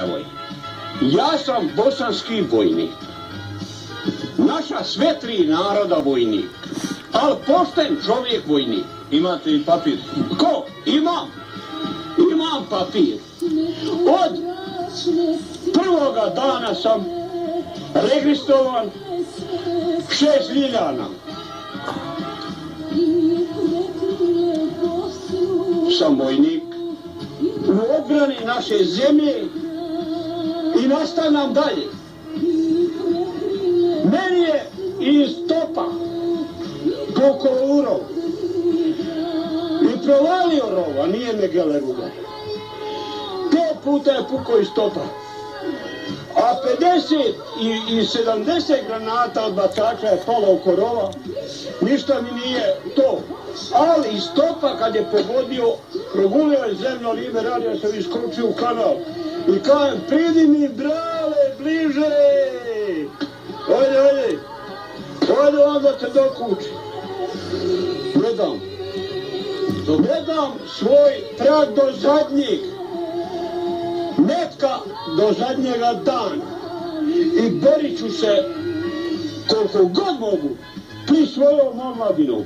Nevoj. Ja sam bosanski vojnik. Naša sve tri naroda vojnik. Ali pošten čovjek vojnik. Imate i papir? Ko? Imam. Imam papir. Od prvoga dana sam registrovan 6 Ljiljana. Sam vojnik u obrani naše zemlje i nastavljam dalje. Meni je iz topa pukao urov i provalio rov, a nije me geleruga. 5 puta je pukao iz topa. A 50 i 70 granata od bacača je palo oko rova. Ništa mi nije to. Ali iz topa kad je pogodio, progulio je zemljo libe, radio sam iskručio u kanal. I kažem, pridi mi brale, bliže! Ojde, ojde! Ojde onda te dokući. Gledam svoj trag do zadnjeg metka, do zadnjega dana. I borit ću se koliko god mogu pri svojom omladinom.